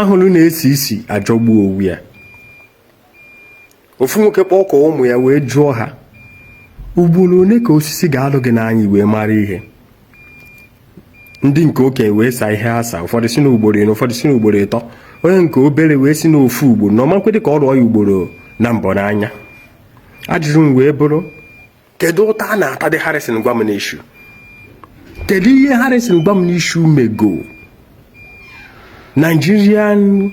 Ahụrụ na-esi isi ajọgbuo owu ya. Ofu nwoke kpọkọọ ụmụ ya wee jụọ ha, ugboro ole ka osisi ga-alụ gị n'anya wee mara ihe? Ndị nke okenye wee saa ihe ha saa. Ụfọdụ si n'ugboro 4, ụfọdụ si n'ugboro 3. Onye nke obere wee si n'ofu ugboro na ọmakwedị ka ọ rụọ ya ugboro na mbọ n'anya. Ajụjụ m wee bụrụ, kedu ụta a na-ata dị Harrison Gwamnishu? Kedu ihe Harrison Gwamnishu mego Nigerian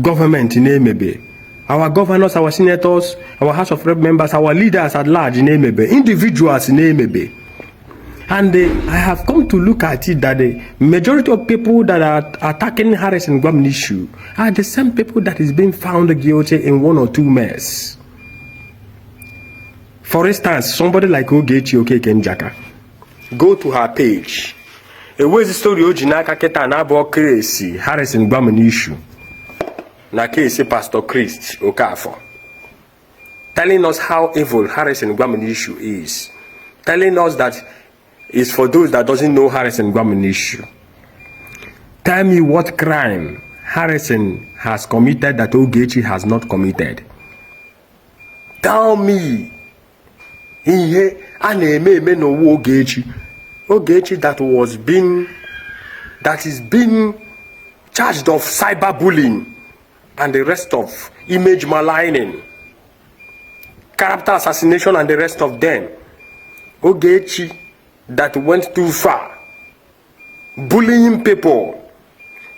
government na-emebe, our governors, our senators, our House of Rep members, our leaders at large na-emebe, individuals na-emebe? And I have come to look at it that the majority of people that are attacking Harrison Gwamnishu are the same people that is being found guilty in one or two mess. For instance, somebody like Ogechi Okeke Njaka. Go to her page. Ewezi story o ji n'aka kịta na-abụ case Harrison Gwamnishu na case Pastor Chris Okafor, telling us how evil Harrison Gwamnishu is, telling us that is for those that doesn't know Harrison Gwamnishu. Tell me what crime Harrison has committed that Ogechi has not committed. Tell me ihe a na-eme eme n'ụwa Ogechi. Ogechi that is being charged of cyberbullying and the rest of image maligning, character assassination and the rest of them. Ogechi that went too far, bullying people,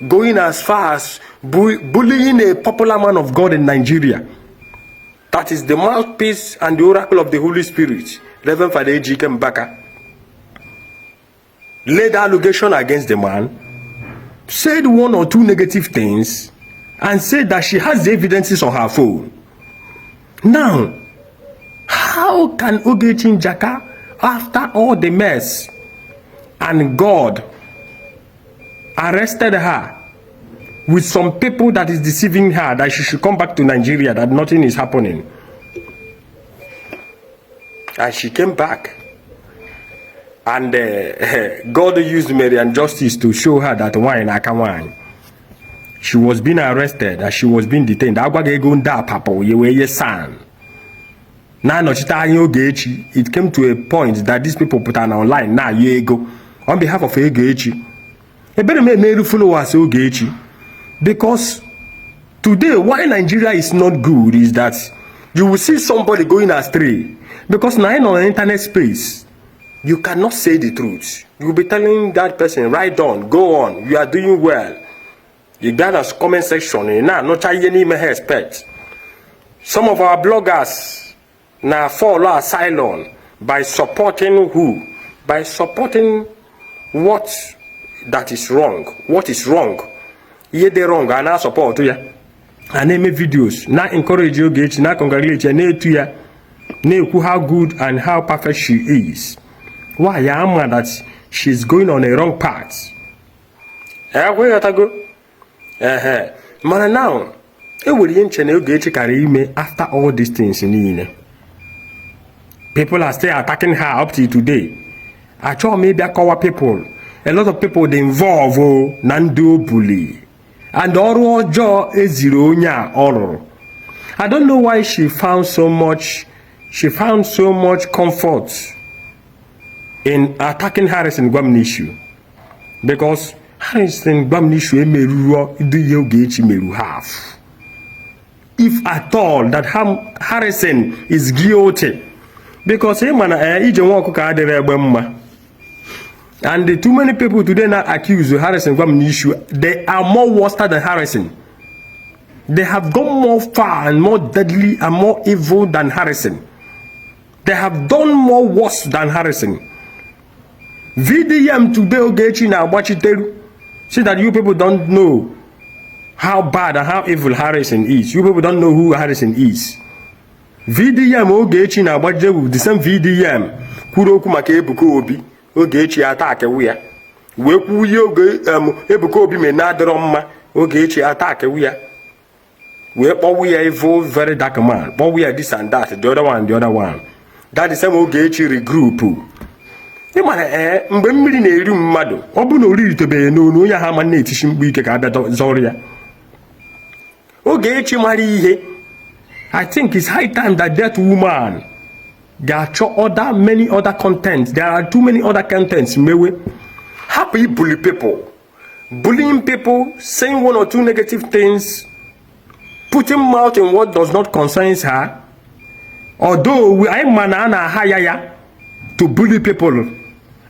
going as far as bullying a popular man of God in Nigeria. That is the mouthpiece and the oracle of the Holy Spirit, Reverend Father Ejike Mbaka. Laid allegation against the man, said one or two negative things, and said that she has the evidences on her phone. Now, how can Ogechi Njaka, after all the mess, and God arrested her with some people that is deceiving her that she should come back to Nigeria, that nothing is happening? And she came back. And God used Marian Justice to show her that wine aka wine. She was being arrested and she was being detained. Agwaghị ego ndị apapụ ya wee ye san na-anọchite anya Ogechi. It came to a point that these people pụtara na online na-ayọ ego on behalf of Ogechi. Ebere m emeru followers Ogechi, because today, why Nigeria is not good is that you will see somebody going astray, because na on internet space, you cannot say the truth. You will be telling that person, "Right on, go on, you are doing well." You gaa na comment section, ị na-anụcha ihe n'ime ha. Expect some of our bloggers na follow asylum by supporting who? By supporting what that is wrong. What is wrong, ihe dị wrong, a na-support ya, a na-eme videos na encourage Ogechi, na congratulate ya, na-etu ya, na-ekwu how good and how perfect she is. Why ya ama that she is going on a wrong path? Ekweghọtago ehe. Mana now, e nwere ihe nche na Ogechi kara ime. After all these things niile, people are still attacking her up till today. Achọghị m ịbịa kọwa people. A lot of people dey involve o na ndị o bully and ọrụ ọjọọ eziri onye a ọ rụrụ. I don't know why she found so much comfort in attacking Harrison Gwamnishu, because Harrison Gwamnishu emerụọ ndị ihe Ogechi meru half, if at all that Harrison is guilty, because ị ma na ije nwa ọkụkọ adịrị egbe mma. And the too many people today now accuse Harrison Gwamnishu, they are more worse than Harrison. They have gone more far and more deadly and more evil than Harrison. They have done more worse than Harrison. VDM today Ogechi na-agbachiteru, see that you people don't know how bad and how evil Harrison is. You people don't know who Harrison is. VDM Ogechi na-agbachite bụ the same VDM kwuru okwu maka Ebuka Obi. Ogechi attack ya wee kwuo ihe oge Ebuka Obi mere na-adịrọ mma. Ogechi attack ya wee kpọwụ ya evil, very dark man, kpọwụ ya this and that, the other one, the other one. That the same Ogechi regroup. Ị mara ee, mgbe mmiri na-eri mmadụ, ọ bụrụ na o ritebeghị n'onu onye ahụ ama na-etichi mkpu ike ka a bịa zọrọ ya. Ogechi mara ihe. I think it's high time that that woman ga-achọ other many other content. There are too many other contents mewe. Hapụ ibully people, bullying people, saying one or two negative things, putting mouth in what does not concern her. Although anyị ma na a na-aha ya ya to bully people,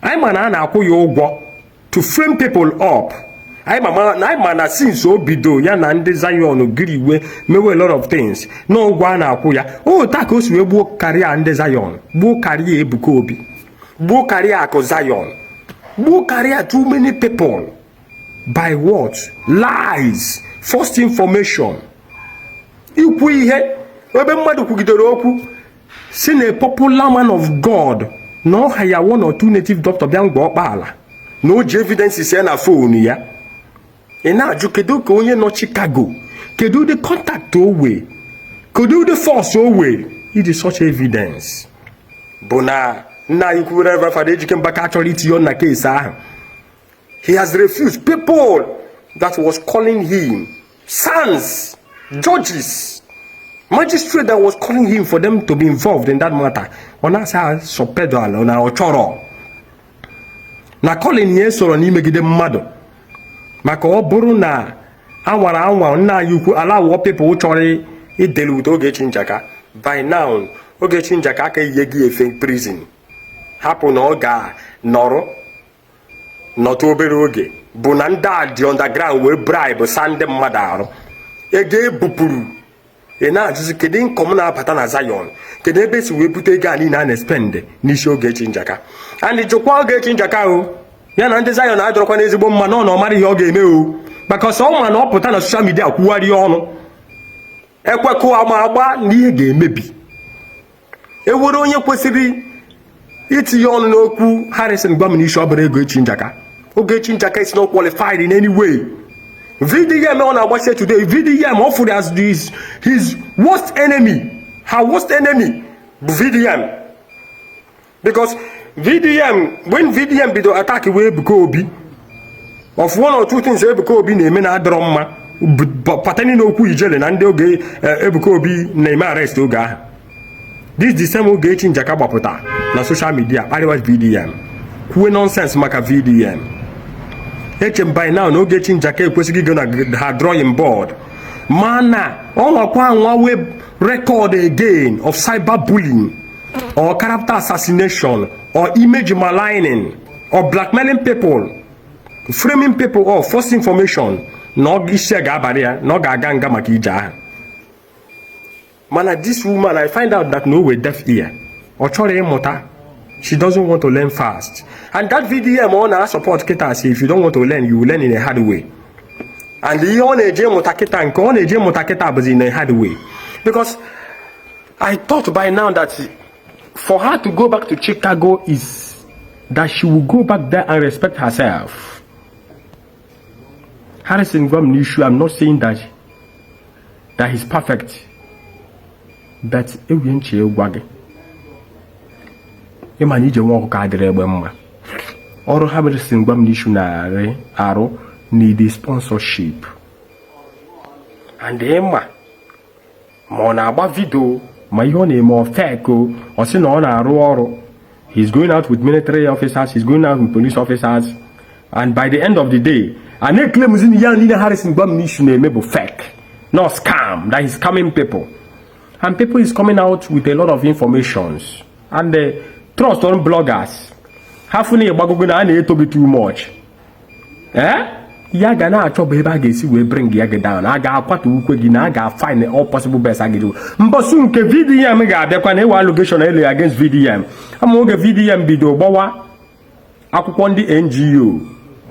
anyị ma na a na-akwụ ya ụgwọ to frame people up. Anyị ma na since o bido ya na ndị Zion giriwe mewe a lot of things na ụgwọ a na-akwụ ya o taa ka o si wee gbuo karịa ndị Zion, gbuo karịa Ebuka Obi, gbuo karịa akụ Zion, gbuo karịa too many people. By what? Lies, false information, ikwu ihe ebe mmadụ kwugidere okwu si na a popular man of God na ọha ya one or two native doctor bịa ngwa ọkpaala na o ji evidences ya na phone ya. Ị na-ajụ, kedu ka onye nọ Chicago, kedu ụdị contact o wee, kedu ụdị force o wee iji such evidence? Bụ na nna anyị kwuru, Reverend Father Ejike Mbaka chọrọ itinye na case ahụ. He has refused. People that was calling him, sons, judges, magistrate that was calling him for them to be involved in that matter, ọ na-asa sọpedal na ọ chọrọ na calling ya soro n'imegide mmadụ, maka ọ bụrụ na anwara anwa nna anyị ukwu alawọ people chọrọ idele with Ogechi Njaka, by now Ogechi Njaka aka ihe gị efe prison. Hapụ na ọ ga-nọrọ nọtụ obere oge bụ na ndị a dị underground wee bribe sa ndị mmadụ arụ ego ebupụrụ. Ị na-ajụzi, kedu income na-abata na Zion? Kedu ebe esi wee bute ego a niile a na-espend n'isi Ogechi Njaka? And jụkwa Ogechi Njaka o, ya na ndị Zion adọrọkwa n'ezigbo mma na ọ mara ihe ọ ga-eme o, maka ọsọ ọ ma na ọ pụta na social media kwugharịa ọnụ ekwekụ ama agba na ihe ga-emebi. Ewere onye kwesịrị itinye ọnụ n'okwu Harrison Gwamnishu, ọ bụrụ Ogechi Njaka. Ogechi Njaka is not qualified in any way. VDM ọ na-agbasi today, VDM ọ fụrụ as his worst enemy. Her worst enemy bụ VDM, because VDM, when VDM bido attack wee Ebuka Obi of one or two things Ebuka Obi na-eme na adọrọ mma pertaining n'okwu ijele na ndị oge Ebuka Obi na-eme arrest oge ahụ, this the same Ogechi Njaka gbapụta na social media kparịwa VDM, kwuwe nonsense maka VDM. Eche m by now na Ogechi Njaka ekwesịghị ịgo na her drawing board, mana ọ nwakwa anwa wee record again of cyberbullying or character assassination or image maligning or blackmailing people, framing people or false information, na ọ isi ga-abalị ya na ọ ga-aga nga maka ije ahụ. Mana this woman, I find out that no way, deaf ear. Ọ chọrọ ịmụta. She doesn't want to learn fast. And that VDM ọ na-support kịta say, if you don't want to learn, you will learn in a hard way. And ihe ọ na-eje ịmụta kịta, nke ọ na-eje ịmụta kịta bụzi in a hard way, because I thought by now that for her to go back to Chicago is that she will go back there and respect herself. Harrison Gwamnishu, I'm not saying that he's perfect, but ewie nche gwa gị ịma na ije nwa ọkụkọ adịrị egbe mma. Ọrụ Harrison Gwamnishu na-arị arụ need sponsorship, and ịma ma ọ na-agba video ma ihe ọ na-eme ọ fake o, ọ sị na ọ na-arụ ọrụ. He's going out with military officers, he's going out with police officers, and by the end of the day a na-eclaimzi na ya niile Harrison Gwamnishu na-eme bụ fake, not scam, that he's scamming people. And people is coming out with a lot of informations and the trust on bloggers. Ha fụ na ịgbagogo na a na-eto gị too much, eh, ya ga na-achọ bụ ebe a ga-esi wee bring ya gị down, a ga-akwatu ukwe gị na a ga-find all possible best a ga-eji. Mbọsụ nke VDM ga-abịakwa na ewe allegation ele against VDM ama oge VDM bido gbawa akwụkwọ ndị NGO,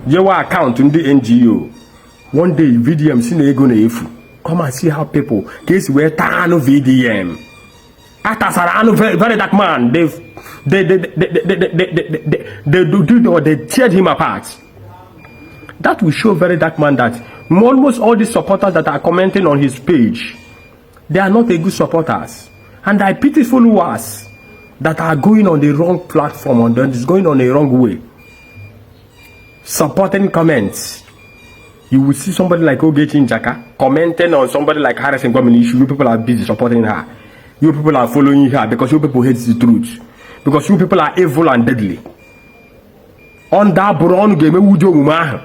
yewe account ndị NGO. One day VDM si na ego na-efu. Come and see how people ka esi wee taa anụ VDM atasara anụ. Very dark man, they do or they teared him apart. That will show Very Dark Man that almost all the supporters that are commenting on his page, they are not a good supporters. And I pity followers that are going on the wrong platform and that is going on the wrong way, supporting comments. You will see somebody like Ogechi Njaka commenting on somebody like Harrison Gwamnishu. You people are busy supporting her. You people are following her because you people hate the truth. Because you people are evil and deadly. On that bụrụ ọnụ ga-emewu ụdị omume ahụ.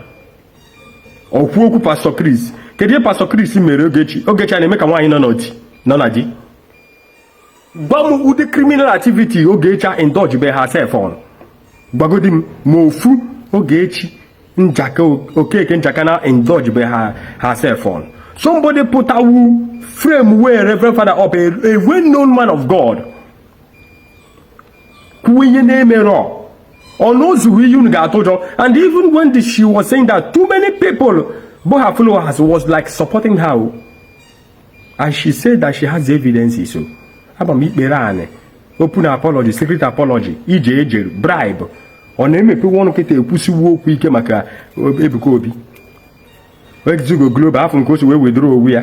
Okwu okwu Pastor Chris. Kedu ihe Pastor Chris mere Ogechi? Ogechi a na-eme ka nwaanyị nọ n'odi nọ na di. Gwa m ụdị criminal activity Ogechi indulge be herself on. Gwagodi m ma ofu Ogechi Njaka, Okeke Njaka na indulge be herself on. Somebody pụtawu frame where Reverend Father up, a well-known man of God. Kwuo ihe na-emerọ ọ na ozughị ihe unu ga-atụ ụjọ. And even when she was saying that, too many people bụ her followers was like supporting her o. And she said that she has evidences o. Aba m ikpere anị, open apology, secret apology, ije ejere bribe, ọ na-emepe ọnụ kịta ekwusiwo okwu ike maka Ebuka Obi. Ezugo Global afọ nke o si wee wedoro owu ya,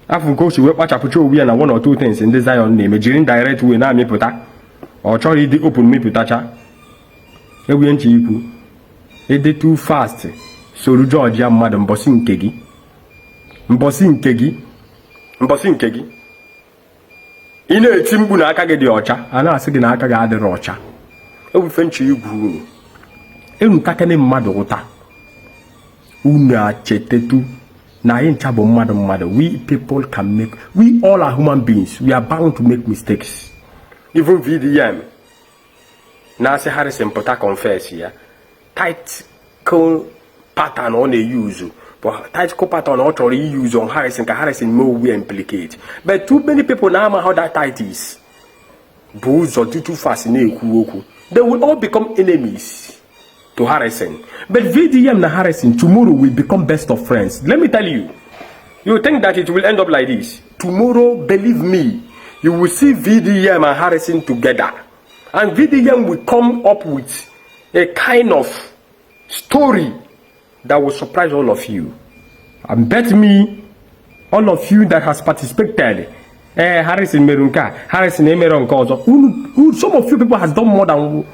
afọ nke o si wee kpachapụcha owu ya na one or two things ndị Zion na-eme, jiri indirect way na-amịpụta. Ọ chọrọ ịdị open mịpụtacha egwuye nche ikwu ịdị too fast soro judge ya mmadụ. Mbọsị nke gị, mbọsị nke gị, mbọsị nke gị, ị na-eti mkpu na aka gị dị ọcha, a na-asị gị na aka gị adịrị ọcha. Ewufe nche igwu unu enutakene mmadụ ụta, unu achetetu na anyị ncha bụ mmadụ mmadụ. We people can make, we all are human beings, we are bound to make mistakes. Even VDM na-asị Harrison pụta confess ya, tactical pattern ọ na-eyuzu bụ tactical pattern ọ chọrọ iyuzu on Harrison ka Harrison mee owu implicate. But too many people na-ama how that tight is bụ ụzọ dị too fast na-ekwu okwu. They will all become enemies to Harrison. But VDM na Harrison tomorrow will become best of friends. Let me tell you, you think that it will end up like this tomorrow? Believe me, you will see VDM and Harrison together, and VDM will come up with a kind of story that will surprise all of you. And bet me, all of you that has participated, Harrison mere nke a, Harrison emere nke ọzọ, unu, some of you people has done more than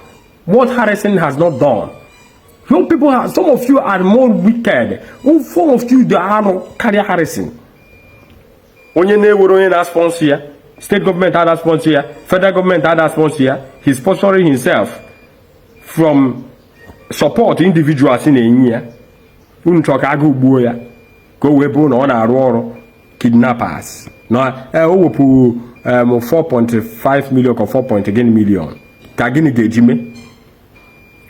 what Harrison has not done. Some people have, some of you are more wicked. Some of you dị arụ karịa Harrison. Onye na-ewere onye na-sponsor ya, state government ada sponsor ya, federal government ada sponsor ya, he sponsoring himself from support individuals na-enye ya. Unu chọrọ ka agụụ gbuo ya ka o wee bụrụ na ọ na-arụ ọrụ kidnappers na o wepụ 4.5 million ka 4 point gịnị million ka gịnị ga-eji mee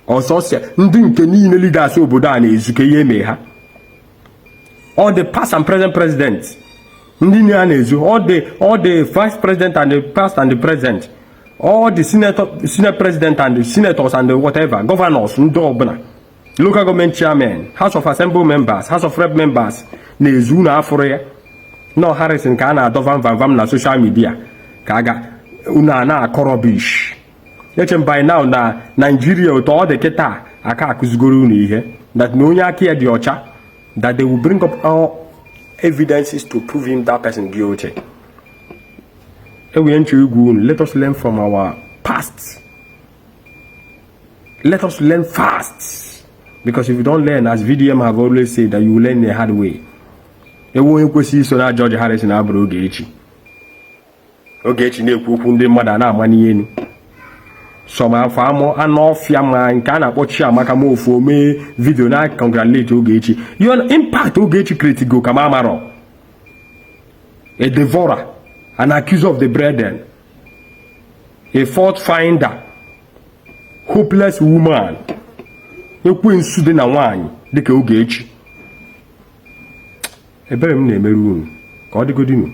ọsọsịa. Ndị nke niile leaders obodo a na-ezuke ihe eme ha, all the past and present president, ndị niile a na-ezu, all the vice president and the past and the present, all the senator, senate president and the senators and the whatever governors, ndị ọbụla, local government chairman, House of Assembly members, House of Rep members na-ezu unu afụrụ ya nọ. Harrison ka a na-adọ vam vam vam na social media ka aga unu a na-akọ rubbish. Eche m by now na Nigeria otu ọ dị kịta aka akụzigoro unu ihe that na onye aka ya dị ọcha, that they will bring up all evidences to prove him, that person guilty. Enwere nche igwu unu. Let us learn from our past. Let us learn fast, because if you don't learn, as VDM have always said, that you will learn the hard way. Ewu onye kwesịrị iso na George Harrison abụrụ Ogechi. Ogechi na-ekwu okwu ndị mmadụ a na-ama n'ihe enu sọm afọ amụ anụ ọfịa ma nke a na-akpọ Chiamaka ma ofu omee video na congratulate Ogechi. Your impact Ogechi create go kama amarọ a devourer, an accuser of the brethren, a fault finder, hopeless woman, ekwensu dị na nwaanyị dịka Ogechi. Ebere m na-emerụ unu ka ọ dịgodinu.